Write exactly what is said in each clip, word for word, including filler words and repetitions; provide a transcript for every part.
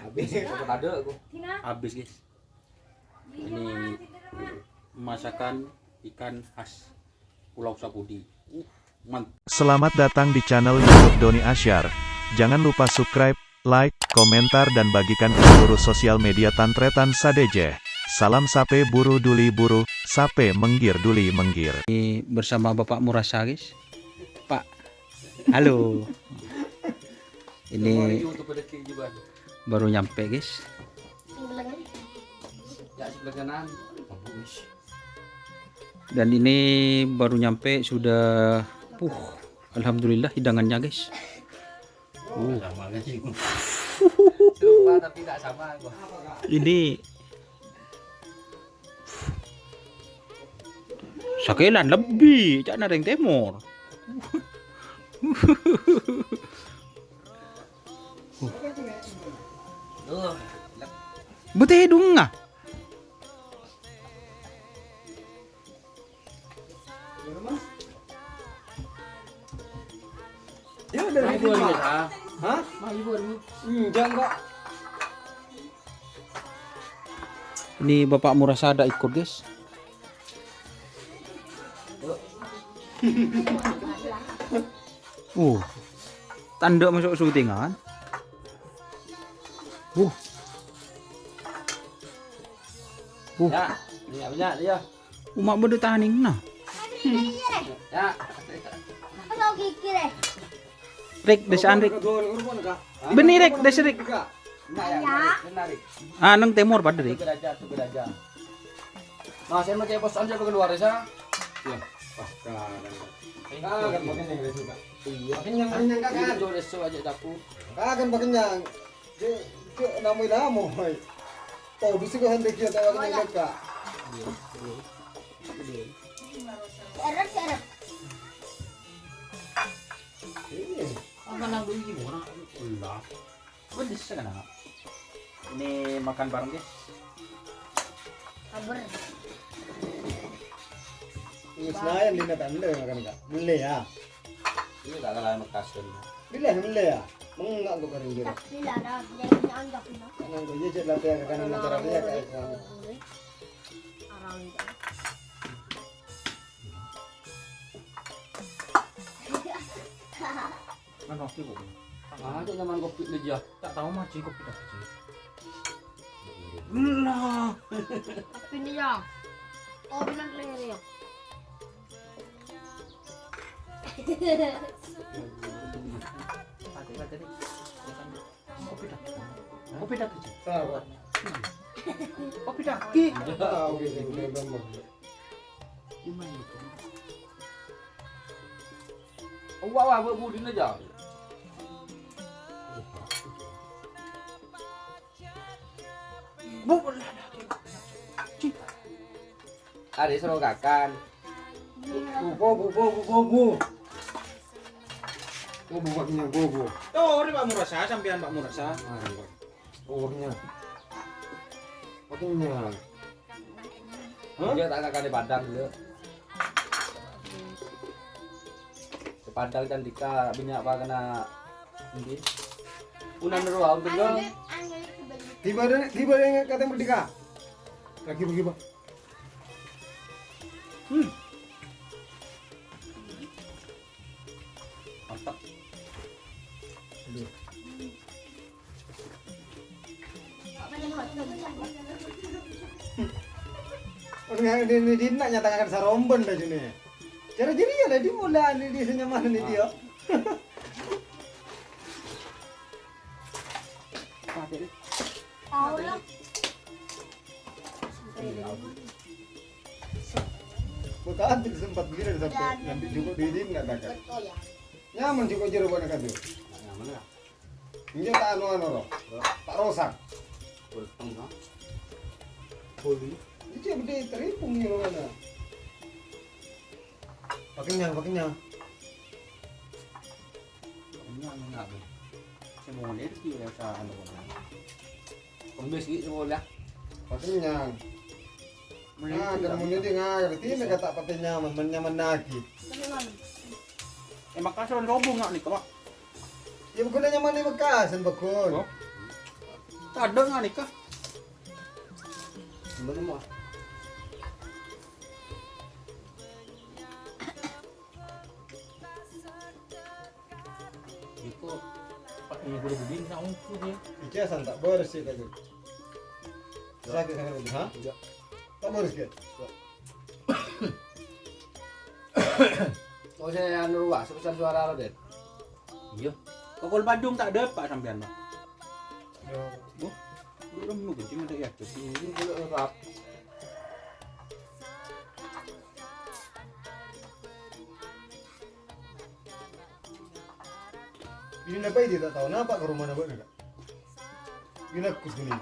Habis, apa tadi aku? Habis, guys. Ini masakan ikan khas Pulau Sapudi. Uh, mantap. Selamat datang di channel YouTube Doni Asyar. Jangan lupa subscribe, like, komentar, dan bagikan ke seluruh sosial media Tan Tretan sadhâjâ. Salam sape buru duli buru, sape menggir duli menggir. Ini bersama Bapak Murasa, guys. Pak, halo. Ini baru nyampe, guys. Dan ini baru nyampe sudah, uh, alhamdulillah hidangannya, guys. Uh. Sama, guys. Lupa tapi tak sama aku. Ini sakelan lebbi, ca'na rèng tèmor. Bete dunga. Ya, udah. Hah? Enggak, enggak. Ini Bapak Murasa ada ikut, guys. Uh, tanduk masuk syutingan. Uh. Uh. Ya, banyak, banyak dia. Uma' bâdâ tanèng, nah. Ya. Rik, dessa'an, Rik. Bânnè, Rik, dessa', Rik. Nah, ya, menarik, menarik. Ah, neng tèmor padâ, Rik. Itu beda aja, itu beda aja. Nah, saya pakai pos aja keluar ya. Ya, pas kan. Kan makan yang juga. Iya. Kenyang, kenyang, Kak. Itu reso aja dapur. Kan makan yang. Cek, cek, namo-namo, hai. Tahu bisi kok hendak dia tahu kenyang, Kak. Seret, seret. Ini. Apa nang dulu gimana? Allah. Pedes kan, Kak? Ini makan bareng, guys. Sabar. Ini Senayan di Natanda makan, Kak. Beli ya. Ini tak kalah Mekas kan. Beli, beli ya. Menggak kok kering gitu. Tak bila dah, jadi anggap ini. Nang gue jadi latihan ke kanan motor apa ya, Kak? Arang itu. Kan waktu kok. Ah, cek zaman kopi aja. Tak tahu mah, Ci, kopi tak, Ci. Lah. Tapi ini ya. Oh, bilang keliru ya. Mati, mati, nih. Kopi dah. Kopi dah, Ci. Salah. Kopi dah, Ki. Ah, oke, oke, oke, oke. Gimana itu? Wah, wah, bu, budin aja. Bu, Ari serogakan. Bu, bu, bu, bu, bu, bu, bu. Bu, bu, bu, bu, bu. Tuh, ini Pak Murasa, sampean Pak Murasa. Ah, iya. Umurnya. Waktunya. Hah? Dia tak akan di Padang dulu. Di Padang Candika banyak apa kena ini. Unan roa untuk dong. Tiba deh, tiba deh kata merdeka. Lagi pergi, Pak. Hmm. Mantap. Aduh. Orang yang di, di, di nak nyatakan sarombon dah sini. Cara jadi ya lah, di mula ini di sini mana nih dia? Tahu lah. Bukan, sempat gila sampai nanti juga diri nggak ada kan. Nyaman juga jero buat kado. Nyaman lah. Ini tak anu anu loh. Tak rosak. Bulteng, no? Boli. Ini dia gede teripung ini mana? Pakenya, pakenya. Pakenya, pakenya. Saya mau lihat sih rasa anu, pakenya. Kembali sih, saya mau lihat. Pakenya. Nah, dan mau nyedih nggak, berarti ini kata pakenya, men-, nyaman lagi. Eh, makasih, orang roboh nggak nih, Pak? Ya, pokoknya nyaman di Mekah, sen bagus. Oh. Tadhâ' nganèka. Bener, Mas. Iko, Pak, ini guru budin sa ongku dia. Ijazah tak beres sih tadi. Sakit sangat itu, ha? Enggak. Tak beres, Kat? Enggak. Oh, saya anu, Wak, sebesar suara lo, Den. Iya. Kokol Bandung tak ada, Pak, sampean, Pak. Ya. Oh, belum nunggu, cuma ada ya. Ini belum lengkap. Ini napa ini tak tahu napa ke rumah napa enggak? Ini aku segini.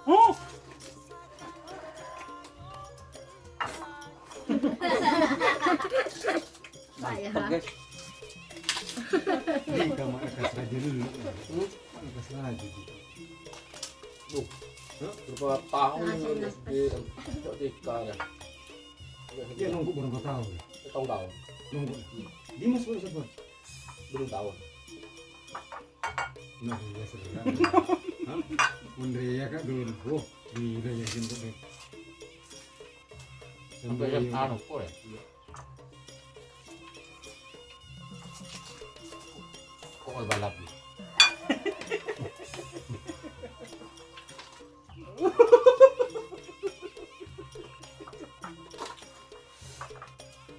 Huh. Pak, ya. Mantap, guys. Ini kamu agak sengaja dulu. Hmm? Agak sengaja dulu. Duh. Hah? Berapa tahun ini di T K ya? Dia nunggu berapa tahun? Setahun tahun. Nunggu. Hmm. Dimas baru sabar. Belum tahun. Nah, iya, sebenarnya. Hah? Mun rèya, Kak, dulu. Wah, gila ya, Jin, kok, Jin. Sampai sampai yang anu, kok, ya? Iya. Kok, balap, ya?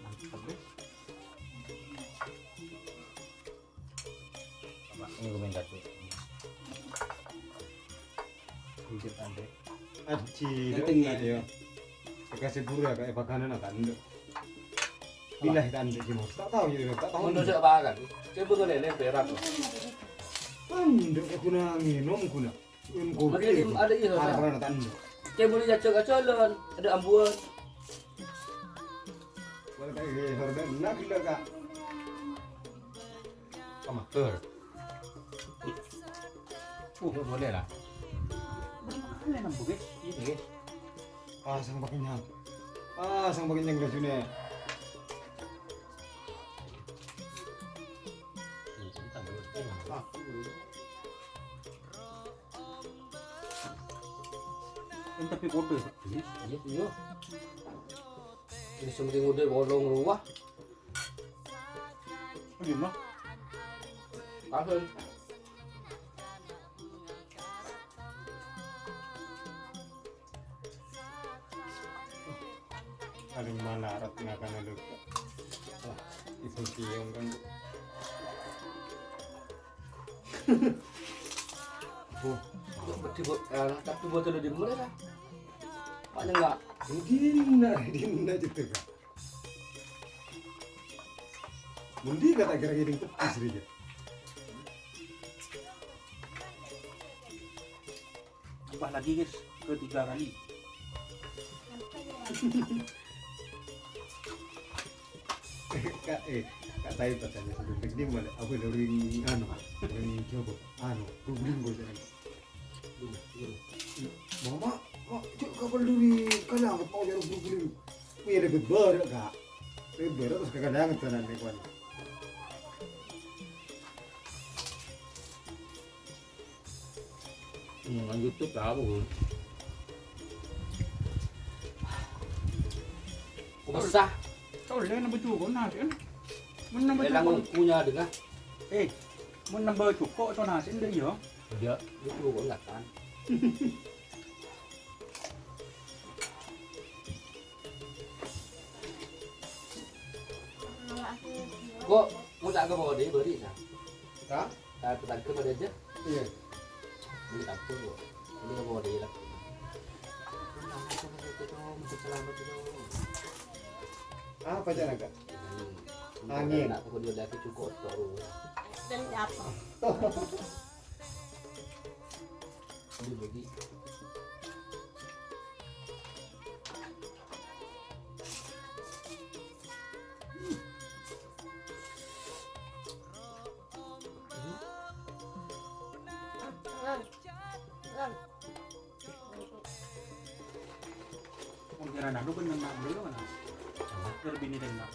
Mantap, deh. Ini gue main kartu. Injek, Andre. Aji, ganteng, ya. Dikasih pura, kayak pakanan, kan, Nduk. Bila, kan, Nduk, Jimor. Tak tahu, ya, tak tahu. Menurut saya, apa, kan? Saya bukan lele, berak, kok. Kan, Nduk, guna nginum, guna. Makin ada, iya, Kak. Karena tanda. Kayak boleh jajak aja, Lon. Ada ambuan. Boleh kayak gini, harga enak gila, Kak. Sama, ber. Uh, boleh lah. Boleh nampu, guys. Ini, guys. Ah, sang pakai nyang. Ah, sang pakai nyang baju nih. Entar pi podo. Iya, iya. Ini sementing udah bolong ruwah. Ini mah. Kasih. Paling malarat ngakana lupa. Wah, itu ciong kan. Oh, tapi buat, eh, tapi buat lo di mana, Kak? Makanya enggak. Dina, dina gitu, Kak. Mundi kata kira-kira petis, Ri, ya? Tambah lagi, guys, ketiga kali. Kak, eh, Kak Taib katanya, "Sebelum di mana? Apa dari, anu, dari Jawa? Anu, Probolinggo, jangan." Mama, mak, cek kapal duri, kalang, mau jalan Probolinggo. Wih, ribet banget, Kak. Ribet, terus kadang-kadang tuh nanti, kawan. Hmm, lanjut tuh tahu. Kok besar? Tolè nambah jhuko' nasè'en. Mon nambah jhuko'. Elang punya dengar. Eh, mon nambah jhuko' to nasè'en dâ' iyâ. Iya, itu kok enggak kan. Kok mau tak ke bawah deh, beri, Sa? Hah? Saya tetangga pada aja. Iya. Ini campur, kok. Ini ke bawah deh, lah. Apa cara, Kak? Hmm. Angin. Nak aku dia lagi cukup, kok. Dan apa? Ini bagi. Pikiran aku bener nak dulu mana? Lebih nih nak.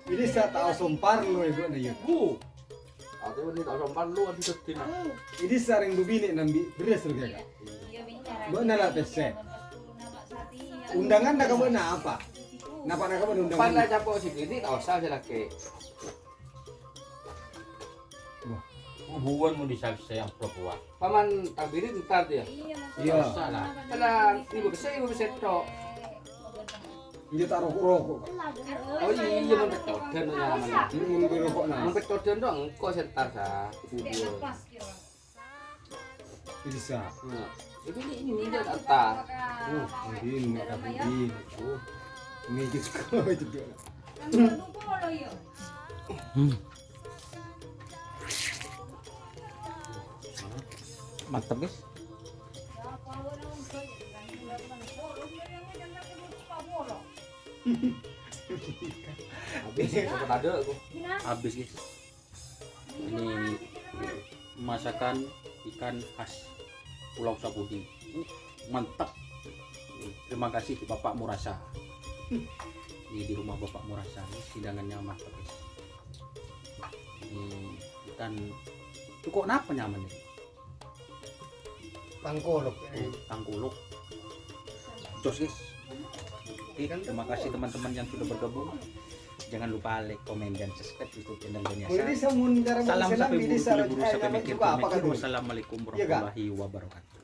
Ini sa' tao sompar lo ibu na, yuk. Bu. Ate ini tao sompar lo, adi sedih. Ini sareng bibine nambi beras lo, kakak. Ba'na la pesse. Undangan na ka ba'na apa? Napa na ka ba'na undangan? Pan la capo' sithik, ta' osa sè lakè'. Wah. Bubuwân mon disabsè yang perempuan. Paman takbirin entar dia. Iya. Osa la. Tenang, ibu pesse, ibu pesse tok. Iya, ta' roko'-roko'. Oh iya, mon peccodan namanya. Mon roko' na. Mon peccodan dong, engko' sè entar sa. Bubuwân. Bisa. Nah, itu ini, ini dia kata. Oh, ini ini. Oh, ini gitu juga. Hmm. Mantep, guys. Habis, ya, cepet ada aku. Habis, guys. Ini masakan ikan khas Pulau Sapudi. Uh, mantap. Terima kasih Bapak Murasa. Ini di rumah Bapak Murasa. Ini hidangannya mantap, guys. Ini ikan, itu kok napa namanya? Tangkuluk. Tangkuluk. Jos, guys. Oke, terima kasih teman-teman yang sudah bergabung. Jangan lupa like, komen, dan subscribe YouTube channel Dania Sa. Salam sampai buru, buru, buru sampai mikir, mikir. Wassalamualaikum warahmatullahi wabarakatuh.